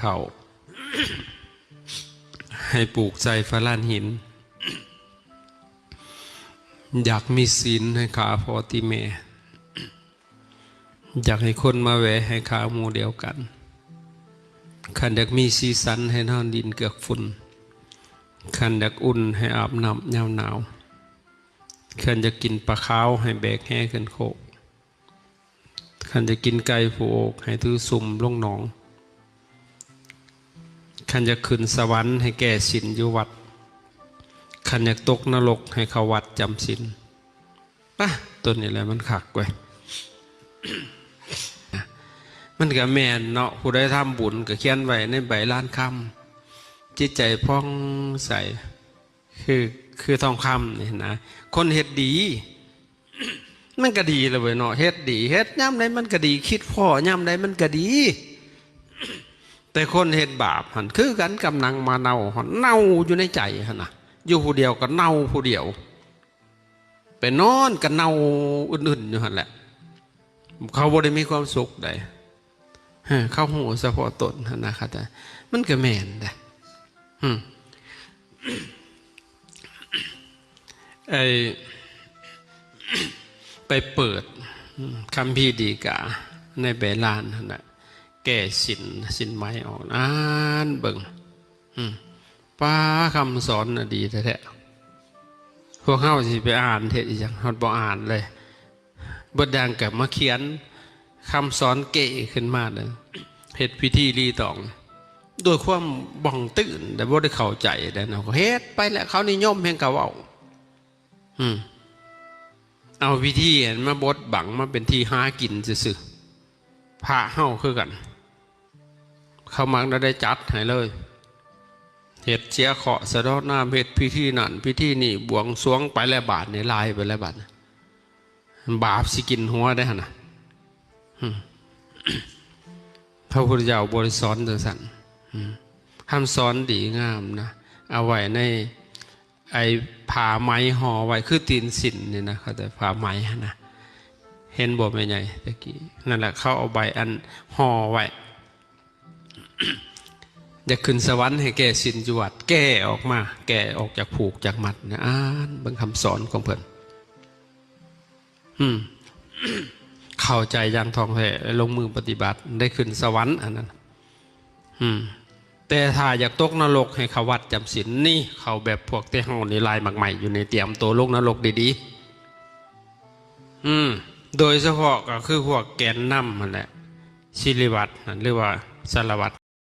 ເຂົ້າ ໃຫ້ປູກໃສ່ຝາລານຫີນ. ຢາກມີສິນໃຫ້ຂ້າພໍ່ຕິແມ່, ຢາກໃຫ້ຄົນມາແວ່ໃຫ້ຂ້າໝູ່ດຽວກັນ. ຄັນຢາກມີສີສັນໃຫ້ນອນດິນເກືອກຝຸ່ນ, ຄັນຢາກອຸ່ນໃຫ້ອາບນ້ຳຍາມໜາວ, ຄັນຢາກກິນປາຂາວໃຫ້ແບກແຫຂຶ້ນໂຄກ, ຄັນຢາກກິນໄກ່ຜູ້ໂອກໃຫ້ຖືສຸ່ມລົງໜອງ, ຄັນຢາກຂຶ້ນສະຫວັນໃຫ້ແກ້ສິນຢູ່ວັດ, ຄັນຢາກຕົກນະລົກໃຫ້ເຂົ້າວັດຈຳສິນ. ປະ ຕົວນີ້ແຫຼະມັນຄັກເວີຍ. ມັນກະແມ່ນເນາະ, ຜູ້ໃດທຳບຸນກະຂຽນໄວ້ໃນໃບລານຄຳ, ຈິດໃຈຜ່ອງໃສ ຄື ຄືທອງຄຳນີ້ນະ. ຄົນເຮັດດີ ມັນກະດີແລ້ວເວີຍເນາະ, ເຮັດດີ ເຮັດຍາມໃດມັນກະດີ, ຄິດພໍ້ຍາມໃດມັນກະດີ. ແຕ່ຄົນເຮັດບາບຫັ້ນ ຄືກັນກັບໜັງໝາເນົ່າ, ເນົ່າຢູ່ໃນໃຈຫັ້ນນະ, ຢູ່ຜູ້ດຽວກໍເນົ່າຜູ້ດຽວ, ໄປນອນກໍເນົ່າອຶ່ນໆຢູ່ຫັ້ນແຫຼະ. ເຂົາບໍ່ໄດ້ມີຄວາມສຸກໃດ. ເອີ ເຂົາຮູ້ສະເພາະຕົນຫັ້ນນະຄັບ, ມັນກໍແມ່ນເດ້. ອືມ ໄອ້ ໄປເປີດ ອືມ ຄຳພີດີກາໃນໃບລານຫັ້ນນະ, ແກ້ສິນ ສິນໄໝອອກ, ອ່ານເບິ່ງ. ອືມ ປ້າ ຄຳສອນນະດີແທ້ໆ. ພວກເຮົາຊິໄປອ່ານເຮັດອີ່ຫຍັງ, ເຮົາບໍ່ອ່ານເລີຍ. ເບິດຢ່າງກໍມາຂຽນຄຳສອນເກ້ຂຶ້ນມາເດີ, ເຮັດພິທີລີຕອງ ດ້ວຍຄວາມບ່ອງຕື່ນ ແຕ່ບໍ່ໄດ້ເຂົ້າໃຈໃດເນາະ, ເຮັດໄປແຫຼະ, ເຂົານິຍົມແຮ່ງກະເວົ້າ. ອືມ ເອົາພິທີຫັ້ນມາບົດບັງ ມາເປັນທີ່ຫາກິນຊື່ໆ. ພະເຮົາຄືກັນ ເຂົາມັກໄດ້ຈັດໃຫ້ເລີຍ, ເຮັດເສຍເຄາະ ສະເດາະນ້ຳ, ເຮັດພິທີນັ້ນພິທີນີ້, ບວງສວງໄປແລ້ວ, ບາດນີ້ລາຍໄປແລ້ວ, ບາດນີ້ບາບຊິກິນຫົວໄດ້ຫັ້ນນະ. ອືມ ພະພຸດທະເຈົ້າບໍ່ໄດ້ສອນຈັ່ງຊັ້ນ. ອືມ ຄຳສອນດີງາມນະ, ເອົາໄວ້ໃນ ໄອ້ຜ້າໄໝຫໍ່ໄວ້ ຄືຕີນສິນນີ້ນະ, ເຂົາເອີ້ນຜ້າໄໝຫັ້ນນະ. ເຫັນບໍ່ແມ່ໃຫຍ່ຕະກີ້? ນັ້ນແຫຼະ ເຂົາເອົາໃບອັນຫໍ່ໄວ້. ຢາກຂຶ້ນສະຫວັນໃຫ້ແກ້ສິນຢູ່ວັດ, ແກ້ອອກມາ, ແກ້ອອກຈາກຜູກຈາກມັດນະ. ອ່ານເບິ່ງຄຳສອນຂອງເພິ່ນ. ອືມ ເຂົ້າໃຈຢ່າງທ່ອງແທ້ ແລະ ລົງມືປະຕິບັດ ໄດ້ຂຶ້ນສະຫວັນອັນນັ້ນ. ອືມ ແຕ່ຖ້າຢາກຕົກນະລົກໃຫ້ເຂົ້າວັດຈຳສິນ, ນີ້ເຂົ້າແບບພວກແຕ່ເຮົານີ້ລາຍໝາກໄມ້ຢູ່ນີ້, ຕຽມໂຕລົງນະລົກດີໆ. ອືມ ໂດຍສະເພາະກໍຄືພວກແກນນຳຫັ້ນແຫຼະ, ສິລິວັດຫັ້ນ ຫຼືວ່າສາລະວັດ.